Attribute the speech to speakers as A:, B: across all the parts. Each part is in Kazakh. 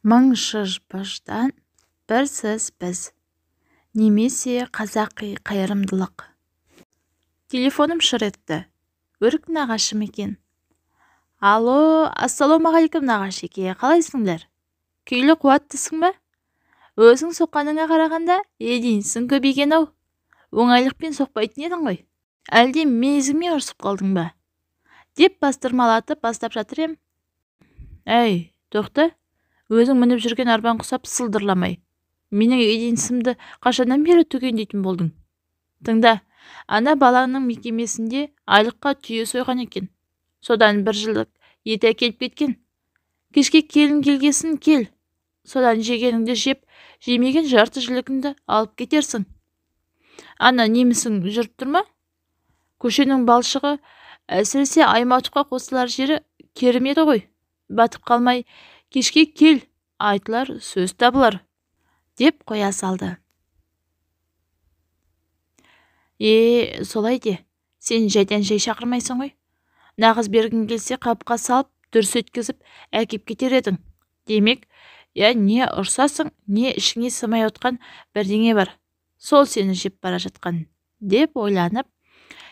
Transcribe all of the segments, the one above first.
A: Мың шыж-быждан бір сіз біз немесе қазақи қайырымдылық. Телефоным шыр етті. Өрік нағашым екен. Алло, ассалаумағалейкум, нағашеке, қалайсыңдар? Күйлі қуаттысың ба? Өзің соққаныңа қарағанда единсің көбейген-ау. Оңайлықпен соқпайтын едің ғой. Әлде мезіңме ұрсып қалдың ба? Деп бастырмалатып бастап жатыр ем. Әй, тоқта, өзің мініп жүрген арбаң құсап сылдырламай. Менің единсімді қашаннан бері түгендейтін болдың? Тыңда, ана балаңның мекемесінде айлыққа түйе сойған екен. Содан бір жылдық ет әкеліп кеткен. Кешке келін келгесін кел. Содан жегеніңді жеп, жемеген жарты жілігіңді алып кетерсің. Ана немісің жүріп тұр ма? Көшенің балшығы, әсіресе Аймауытовқа қосылар жері керім еді ғой. Батып қалмай, кешке кел, айтылар сөз табылар, деп қоя салды. Е, солай де, сен жайдан жай шақырмайсың ғой. Нағыз бергің келсе қапқа салып, дүрс еткізіп әкеп кетер едің. Демек, я не ұрсасың, не ішіңе сымай отқан бірдеңе бар. Сол сені жеп бара жатқан, деп ойланып,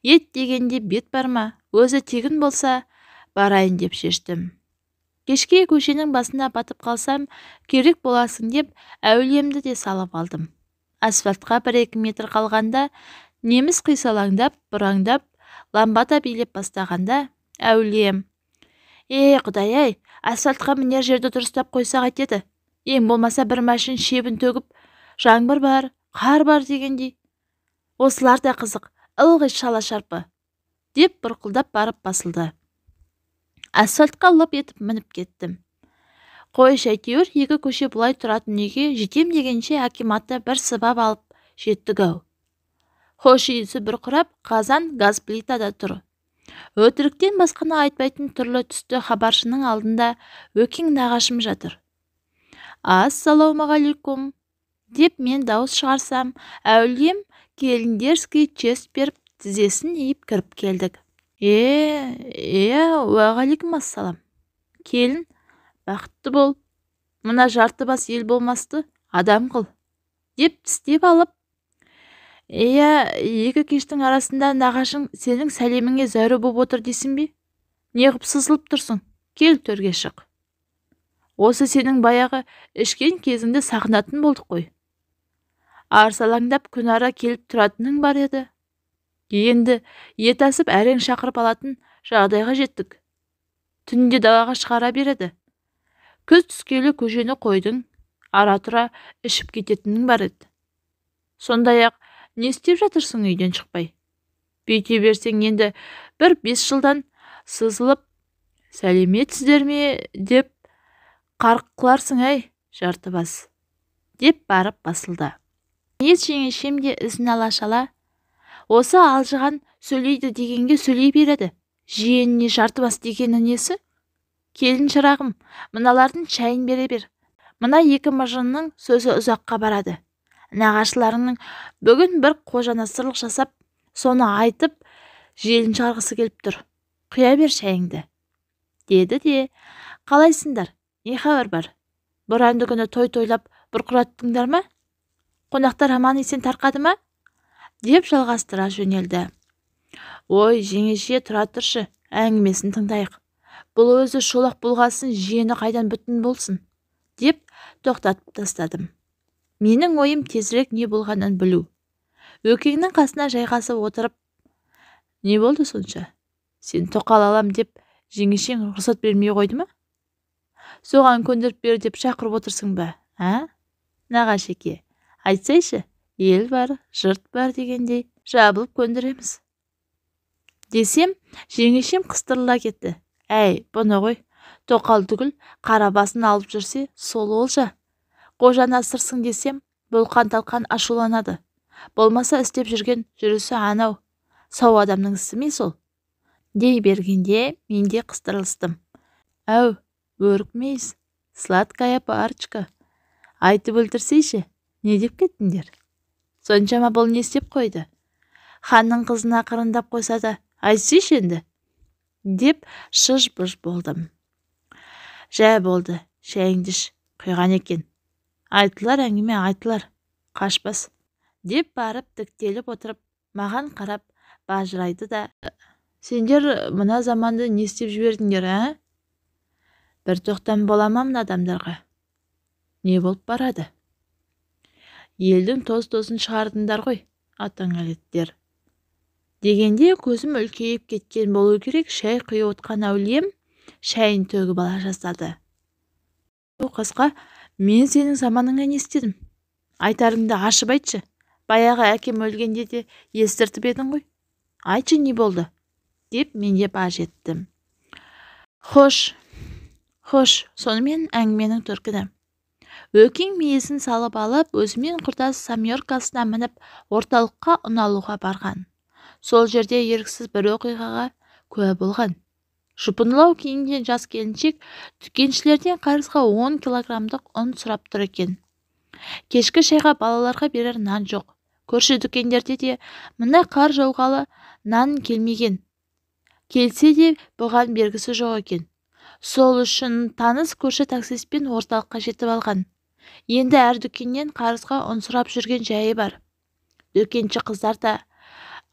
A: ет дегенде бет бар ма, өзі тегін болса, барайын деп шештім. Кешке көшенің басына батып қалсам, керек боласың деп әулиемді де салып алдым. Асфальтқа 1-2 метр қалғанда, неміс қисалаңдап, бұраңдап, ламбада билеп бастағанда, әулием: "Е, құдай-ай, асфальтқа мінер жерді дұрыстап қойсақ әйтеді. Ең болмаса бір машин шебін төгіп, жаңбыр бар, қар бар дегендей. Осылар да қызық, ылғи шала шарпы", деп бұрқылдап барып басылды. Асфальтқа лып етіп мініп кеттім. Қойшы, әйтеуір екі көше бұлай тұратын үйге жетем дегенше акиматты бір сыбап алып жеттік-ау. Хош иісі бұрқырап, қазан газ плитада тұр. Өтіріктен басқаны айтпайтын түрлі түсті хабаршының алдында Өкең нағашым жатыр. Ассалаумағалейкум, деп мен дауыс шығарсам, әулием келіндерский честь беріп, тізесін иіп кіріп келдік. Е, уағалейкум ассалам. Келін, бақытты бол. Мына жарты бас ел болмасты адам қыл, деп тістеп алып, иә, екі кештің арасында нағашың сенің сәлеміңе зәру боп отыр дейсің бе? Неғып сызылып тұрсың? Кел төрге шық. Осы сенің баяғы ішкен кезіңді сағынатын болдық қой. Арсалаңдап күн ара келіп тұратының бар еді. Енді ет асып әрең шақырып алатын жағдайға жеттік. Түнде далаға шығара береді. Күз түскелі көшені қойдың, ара-тұра ішіп кететінің бар еді. Сондай-ақ не істеп жатырсың үйден шықпай? Бүйте берсең енді бір 5 жылдан сызылып, сәлеметсіздер ме деп қарқ қыларсың, әй, жарты бас, деп барып басылды. Ес жеңешем де ізін ала шала, осы алжыған сөйлейді дегенге сөйлей береді. Жиеніне жарты бас дегені несі? Келін шырағым, мыналардың шайын бере бер. Мына екі мыжынның сөзі ұзаққа барады. Нағашыларыңның бүгін бір қожанасырлық жасап, соны айтып, желін шығарғысы келіп тұр. Құя бер шайыңды, деді де, қалайсыңдар, не хабар бар? Боранды күні той тойлап бұрқыраттыңдар ма? Қонақтар аман есен тарқады ма? Деп жалғастыра жөнелді. Ой, жеңеше, тұра тұршы, әңгімесін тыңдайық. Бұл өзі шолақ болғасын, жиені қайдан бүтін болсын, деп тоқтатып тастадым. Менің ойым тезірек не болғанын білу. Өкеңнің қасына жайғасып отырып, не болды сонша? Сен тоқал алам деп жеңешең рұқсат бермей қойды ма? Соған көндіріп бер деп шақырып отырсың ба, а? Нағашеке, айтсайшы, ел бар, жұрт бар дегендей жабылып көндіреміз. Десем, жеңешем қыстырыла кетті. Әй, бұны ғой, тоқал түгіл, қара басын алып жүрсе, сол олжа. Қожанасырсың десем, бұлқан талқан ашуланады. Болмаса істеп жүрген жүрісі анау, сау адамның ісі ме сол? Дей бергенде мен де қыстырылыстым. Әу, өрік мейіз, сладкая парочка. Айтып өлтірсейші, не деп кеттіңдер? Соншама бұл не істеп қойды? Ханның қызына қырындап қойса да, айтсайшы енді, деп шыж-быж болдым. Жә болды, шайыңды іш, Құйған екен. Айтылар әңгіме айтылар, қашпас, деп барып тіктеліп отырып, маған қарап бажырайды да, сендер мына заманды не істеп жібердіңдер, ә? Бір тоқтам бола ма мына адамдарға? Не болып барады? Елдің тоз-тозын шығардыңдар ғой, атаңа-нәлеттер. Дегенде көзім үлкейіп кеткен болу керек, шай құйып отқан әулием шайын төгіп ала жаздады. Қасқа, мен сенің заманыңа не істедім? Айтарыңды ашып айтшы. Баяғы әкем өлгенде де естіртіп едің ғой. Айтшы, не болды? Деп мен де баж еттім. Хош, хош, сонымен әңгіменің төркіні. Өкең миесін салып алып, өзімен құрдас самьоркасына мініп, орталыққа ұн алуға барған. Сол жерде еріксіз бір оқиғаға куә болған. Жұпынылау киінген жас келіншек дүкеншілерден қарызға 10 килограммдық ұн сұрап тұр екен. Кешкі шайға балаларға берер нан жоқ. Көрші дүкендерде де мына қар жауғалы нан келмеген. Келсе де бұған бергісі жоқ екен. Сол үшін таныс көрші таксистпен орталыққа жетіп алған. Енді әр дүкеннен қарызға ұн сұрап жүрген жайы бар. Дүкенші қыздар да,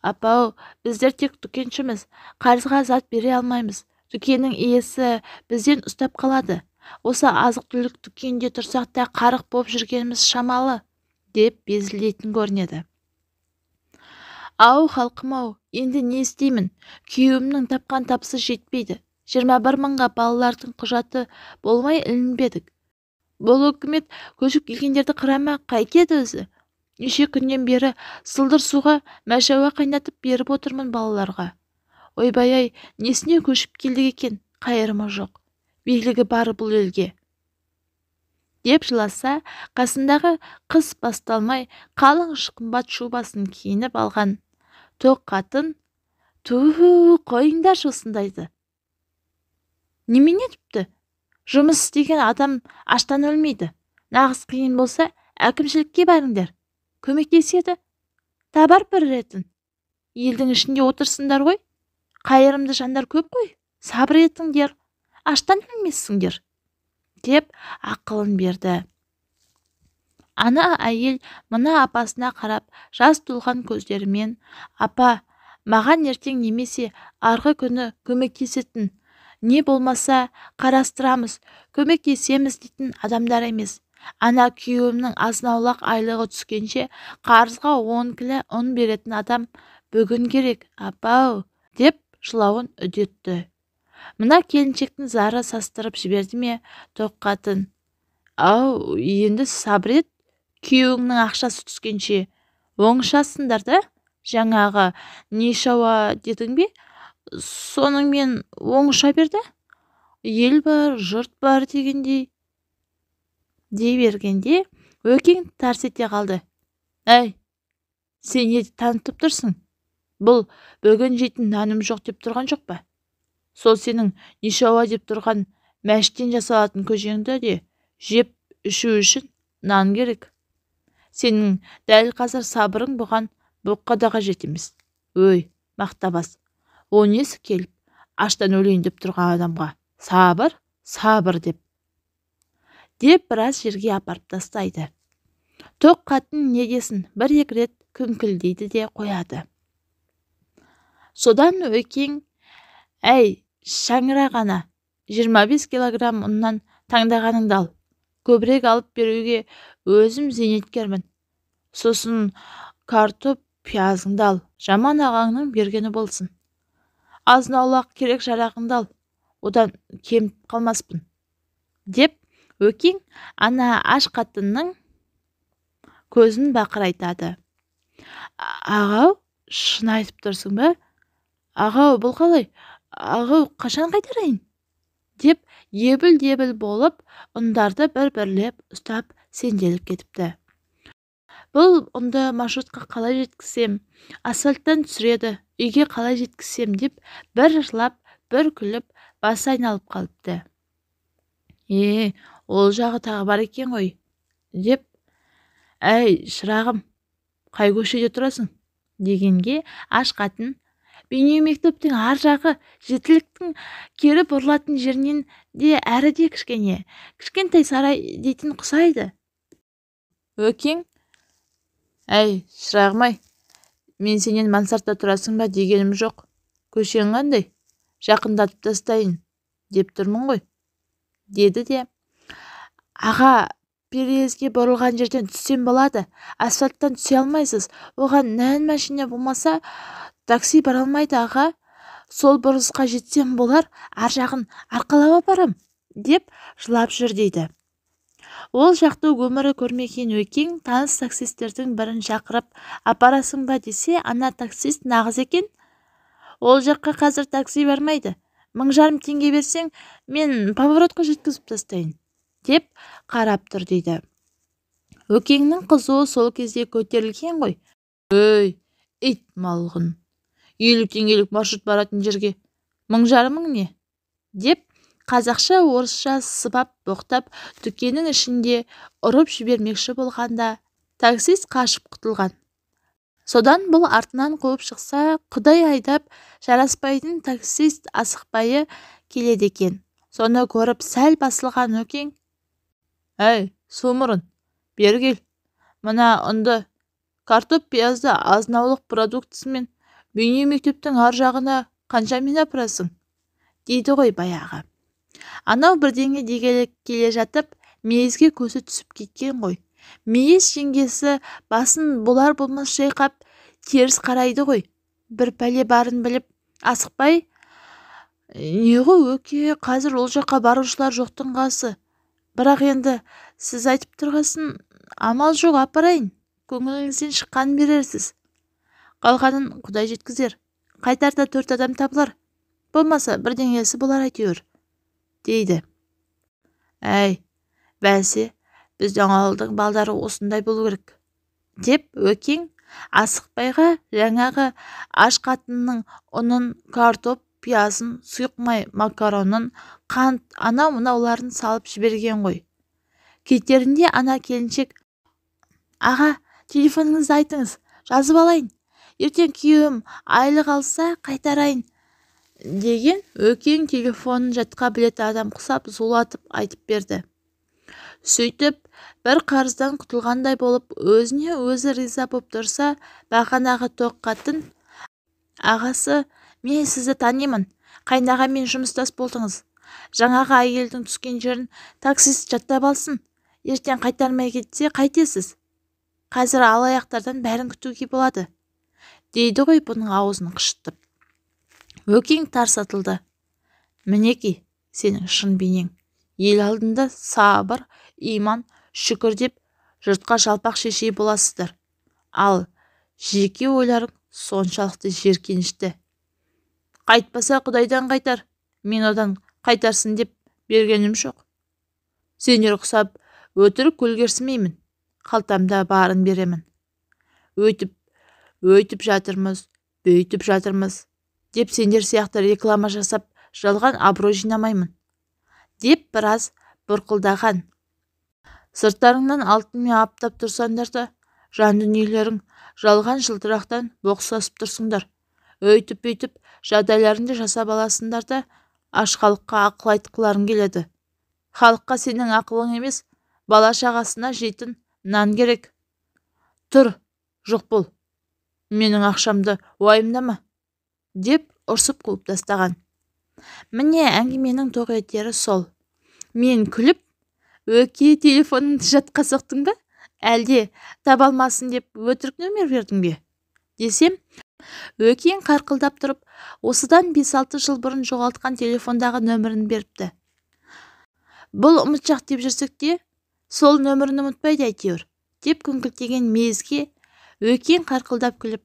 A: апау, біздер тек дүкеншіміз, қарызға зат бере алмаймыз. Дүкеннің иесі бізден ұстап қалады. Осы азық-түлік дүкенде тұрсақ та қарық боп жүргеніміз шамалы, деп безілдейтін көрінеді. Ау, халқым-ау, енді не істеймін? Күйеуімнің тапқан табысы жетпейді. 21 мыңға балалардың құжаты болмай ілінбедік. Бұл үкімет көшіп келгендерді қырама қайтеді өзі? Неше күннен бері сылдыр суға мәшәуа қайнатып беріп отырмын балаларға. Ойбай-ай, несіне көшіп келдік екен, қайырымы жоқ. Билігі бар бұл елге. Деп жыласа, қасындағы қыс басталмай, қалың қымбат шубасын киініп алған тоқ қатын, ту, қойыңдаршы осындайды. Немене тіпті? Жұмыс істеген адам аштан өлмейді. Нағыз қиын болса, әкімшілікке барыңдар. Көмектеседі. Табар бір ретін. Елдің ішінде отырсыңдар ғой. Қайырымды жандар көп қой. Сабыр етіңдер. Аштан өлмессіңдер. Деп ақылын берді. Ана әйел мына апасына қарап, жас толған көздерімен, апа, маған ертең немесе арғы күні көмектесетін, не болмаса қарастырамыз, көмектесеміз дейтін адамдар емес. Ана күйеуімнің азын-аулақ айлығы түскенше қарызға 10 кілі ұн беретін адам бүгін керек, апау, деп жылауын үдетті. Мына келіншектің зары састырып жіберді ме, тоқ қатын. Ау, енді сабыр ет, күйеуіңнің ақшасы түскенше оңшасыңдар да, жаңағы нешауа дедің бе, соныңмен оңша берді. Ел бар, жұрт бар дегендей. Дей бергенде өкең тарс ете қалды. Әй, сен не танытып тұрсың? Бұл бүгін жейтін наным жоқ деп тұрған жоқ па? Сол сенің нешауа деп тұрған мәштен жасалатын көжеңді де жеп ішу үшін нан керек. Сенің дәл қазір сабырың бұған боққа да қажет емес. Өй, мақтабас, о несі келіп, аштан өлейін деп тұрған адамға сабыр, сабыр деп. Деп біраз жерге апарып тастайды. Тоқ қатын не десін, бір-екі рет күңкілдейді де қояды. Содан өкең, әй, шаңырақ ана, 25 килограмм ұннан таңдағаныңды ал. Көбірек алып беруге өзім зейнеткермін. Сосын картоп, пиязыңды ал, жаман ағаңның бергені болсын. Азын-аулақ керек жарағыңды ал, одан кем қалмаспын. Деп өкең ана аш қатынның көзін бақырайтады. Ағау, шын айтып тұрсың ба? Ағау, бұл қалай? Ағау, қашан қайтарайын? Деп ебіл-дебіл болып, ұндарды бір-бірлеп ұстап сенделіп кетіпті. Бұл ұнды маршрутқа қалай жеткізсем, асфальттан түсіреді, үйге қалай жеткізсем деп бір жылап, бір күліп, басы айналып қалыпты. Ол жағы тағы бар екен ғой, деп, әй, шырағым, қай көшеде тұрасың? Дегенге аш қатын, Бейнеу мектептің ар жағы жетіліктің кері бұрылатын жерінен де әріде кішкене, кішкентай сарай дейтін құсайды. Өкең, әй, шырағым-ай, мен сенен мансартта тұрасың ба дегенім жоқ. Көшең қандай? Жақындатып тастайын деп тұрмын ғой, деді де. Аға, переезге бұрылған жерден түссем болады, асфальттан түсе алмайсыз. Оған нән машина болмаса, такси бара алмайды аға. Сол бұрылысқа жетсем болар, ар жағын арқалап апарам, деп жылап жүр дейді. Ол жақты өмірі көрмеген Өкең таныс таксистердің бірін шақырып, апарасың ба десе, ана таксист нағыз екен. Ол жаққа қазір такси бармайды. 1500 теңге берсең, мен поворотқа жеткізіп тастайын, деп қарап тұр дейді. Өкеңнің қызуы сол кезде көтерілген ғой. Өй, ит малғын, 50 теңгелік маршрут баратын жерге 1500 не? Деп қазақша орысша сыбап боқтап, дүкеннің ішінде ұрып жібермекші болғанда таксист қашып құтылған. Содан бұл артынан қуып шықса, құдай айдап Жарасбайдың таксист Асықбайы келеді екен. Соны көріп сәл басылған Өкең, әй, сумұрын, бері кел, мына ұнды, картоп, пиязды азынаулық продуктісімен Бейнеу мектептің ар жағына қаншамен апарасың, дейді ғой баяғы. Анау бірдеңе дегелі келе жатып, Мейізге көзі түсіп кеткен ғой. Мейіз жеңгесі басын болар болмас шайқап, теріс қарайды ғой. Бір пәле барын біліп, Асықбай, не ғой өке, қазір ол жаққа барушылар жоқтың қасы. Бірақ енді сіз айтып тұрғасын, амал жоқ апарайын, көңіліңізден шыққан берерсіз. Қалғанын құдай жеткізер. Қайтарда 4 адам табылар. Болмаса бірдеңесі болар әйтеуір, дейді. Әй, бәсе, біздің ауылдың балдары осындай болу керек, деп Өкең Асықбайға жаңағы аш қатынның ұнын, картоп, пиязын, сұйық май, макаронын, қант, анау-мынауларын салып жіберген ғой. Кетерінде ана келіншек, аға, телефоныңызды айтыңыз, жазып алайын. Ертең күйеуім айлық алса қайтарайын, деген Өкең телефонын жатқа білетін адам құсап зулатып айтып берді. Сөйтіп, бір қарыздан құтылғандай болып, өзіне өзі риза боп тұрса, бағанағы тоқ қатын, ағасы, мен сізді танимын, қайнағамен жұмыстас болдыңыз. Жаңағы әйелдің түскен жерін таксист жаттап алсын, ертең қайтармай кетсе қайтесіз? Қазір алаяқтардан бәрін күтуге болады, дейді ғой бұның аузын қышытып. Өкең тарс атылды. Мінекей, сенің шын бейнең. Ел алдында сабыр, иман, шүкір деп жұртқа жалпақ шешей боласыздар. Ал жеке ойларың соншалықты жеркенішті. Қайтпаса құдайдан қайтар, мен одан қайтарсын деп бергенім жоқ. Сендер құсап өтірік көлгерсімеймін, қалтамда барын беремін. Өйтіп, өйтіп жатырмыз, бөйтіп жатырмыз деп сендер сияқты реклама жасап жалған абырой жинамаймын, деп біраз бұрқылдаған. Сырттарыңнан алтынмен аптап тұрсаңдар да, жан дүниелерің жалған жылтырақтан боқсасып тұрсыңдар. Өйтіп-бүйтіп жағдайларыңды жасап аласыңдар да, аш халыққа ақыл айтқыларың келеді. Халыққа сенің ақылың емес, бала шағасына жейтін нан керек. Тұр, жоқ бол, менің ақшамды уайымдама, деп ұрсып қуып тастаған. Міне әңгіменің тоқ етері сол. Мен күліп, өке, телефоныңды жатқа соқтың ба? Әлде таба алмасын деп өтірік нөмер бердің бе? Десем, Өкең қарқылдап тұрып, осыдан 5-6 жыл бұрын жоғалтқан телефондағы нөмірін беріпті. Бұл ұмытшақ деп жүрсек те, сол нөмірін ұмытпайды әйтеуір, деп күңкілдеген Мейізге Өкең қарқылдап күліп,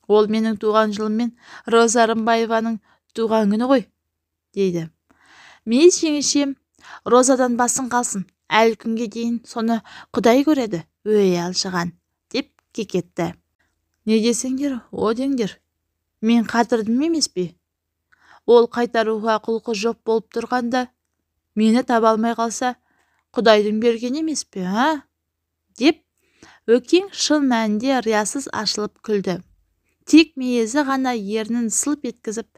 A: ол менің туған жылыммен Роза Рымбаеваның туған күні ғой, дейді. Мейіз жеңешем, Розадан басың қалсын, әлі күнге дейін соны құдай көреді, өй алжыған, деп кекетті. Не десеңдер, о деңдер, мен қатырдым емес пе? Ол қайтаруға құлқы жоқ болып тұрғанда, мені таба алмай қалса, құдайдың берген емес пе, а? Деп Өкең шын мәнінде риясыз ашылып күлді. Тек мейізі ғана ернін сылп еткізіп,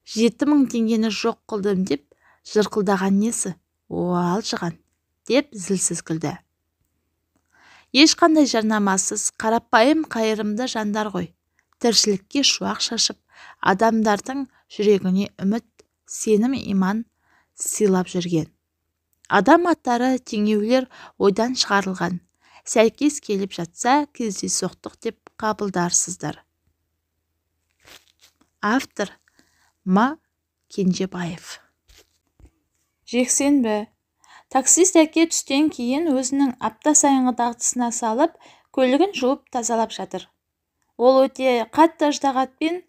A: 7000 теңгені жоқ қылдым деп жырқылдаған несі, о алжыған, деп зілсіз күлді. Ешқандай жарнамасыз, қарапайым қайырымды жандар ғой. Тіршілікке шуақ шашып, адамдардың жүрегіне үміт, сенім, иман сыйлап жүрген. Адам аттары теңеулер ойдан шығарылған, сәйкес келіп жатса кездейсоқтық деп қабылдарсыздар. Автор М. Кенжебаев. Жексенбі. Таксист әке түстен кейін өзінің апта сайынғы дағдысына салып, көлігін жуып тазалап жатыр. Ол өте қатты ыждағатпен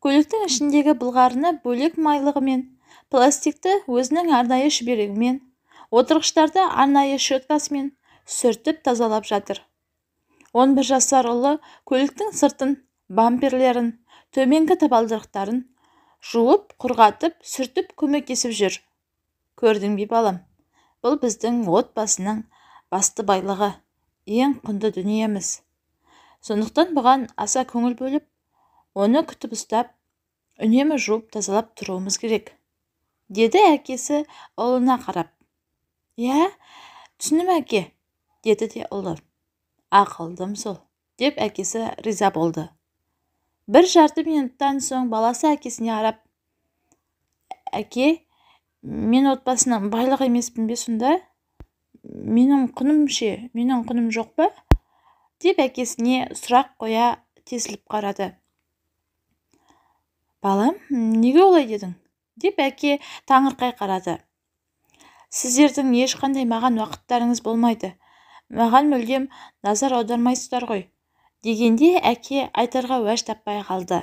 A: көліктің ішіндегі былғарыны бөлек майлығымен, пластикті өзінің арнайы шүберегімен, отырғыштарды арнайы щеткасымен сүртіп тазалап жатыр. 11 жасар ұлы көліктің сыртын, бамперлерін, төменгі табалдырықтарын жуып, құрғатып, сүртіп көмектесіп жүр. Көрдің бе, балам, бұл біздің отбасының басты байлығы, ең құнды дүниеміз. Сондықтан бұған аса көңіл бөліп, оны күтіп ұстап, үнемі жуып тазалап тұруымыз керек, деді әкесі ұлына қарап. Иә, түсінім әке, деді де ұлы. Ақылдым сол, деп әкесі риза болды. Бір жарты минуттан соң баласы әкесіне қарап, әке, мен отбасының байлығы емеспін бе сонда? Менің құным ше, менің құным жоқ па? Деп әкесіне сұрақ қоя тесіліп қарады. Балам, неге олай дедің? Деп әке таңырқай қарады. Сіздердің ешқандай маған уақыттарыңыз болмайды. Маған мүлдем назар аудармайсыздар ғой, дегенде әке айтарға уәж таппай қалды.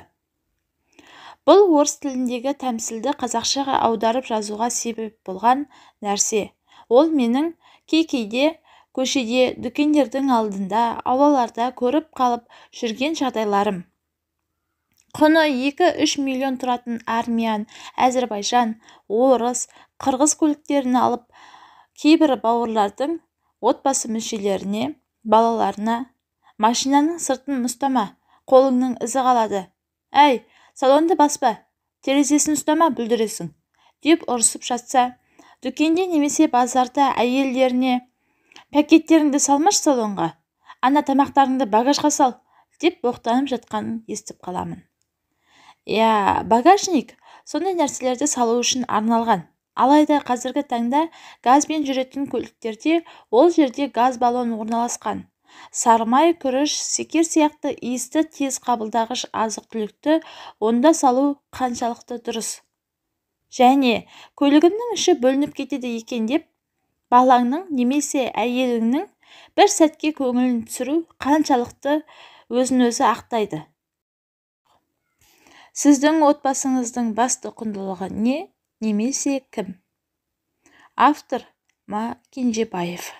A: Бұл орыс тіліндегі тәмсілді қазақшаға аударып жазуға себеп болған нәрсе. Ол менің кей-кейде көшеде, дүкендердің алдында, аулаларда көріп қалып жүрген жағдайларым. Құны 2-3 миллион тұратын армян, әзірбайжан, орыс, қырғыз көліктерін алып, кейбір бауырлардың отбасы мүшелеріне, балаларына машинаның сыртын ұстама, қолыңның ізі қалады. Әй, салонды баспа, терезесін ұстама, бүлдіресің, деп ұрысып жатса, дүкенде немесе базарда әйелдеріне пакеттеріңді салмашы салонға, ана тамақтарыңды багажға сал, деп боқтанып жатқанын естіп қаламын. Иә, багажник сондай нәрселерді салу үшін арналған. Алайда қазіргі таңда газбен жүретін көліктерде ол жерде газ баллон орналасқан. Сарымай, күріш, секер сияқты иісті тез қабылдағыш азық-түлікті онда салу қаншалықты дұрыс? Және көлігімнің іші бөлініп кетеді екен деп балаңның немесе әйеліңнің бір сәтке көңілін түсіру қаншалықты өзін-өзі ақтайды? Сіздің отбасыңыздың басты құндылығы не немесе кім? Автор М. Кенжебаев.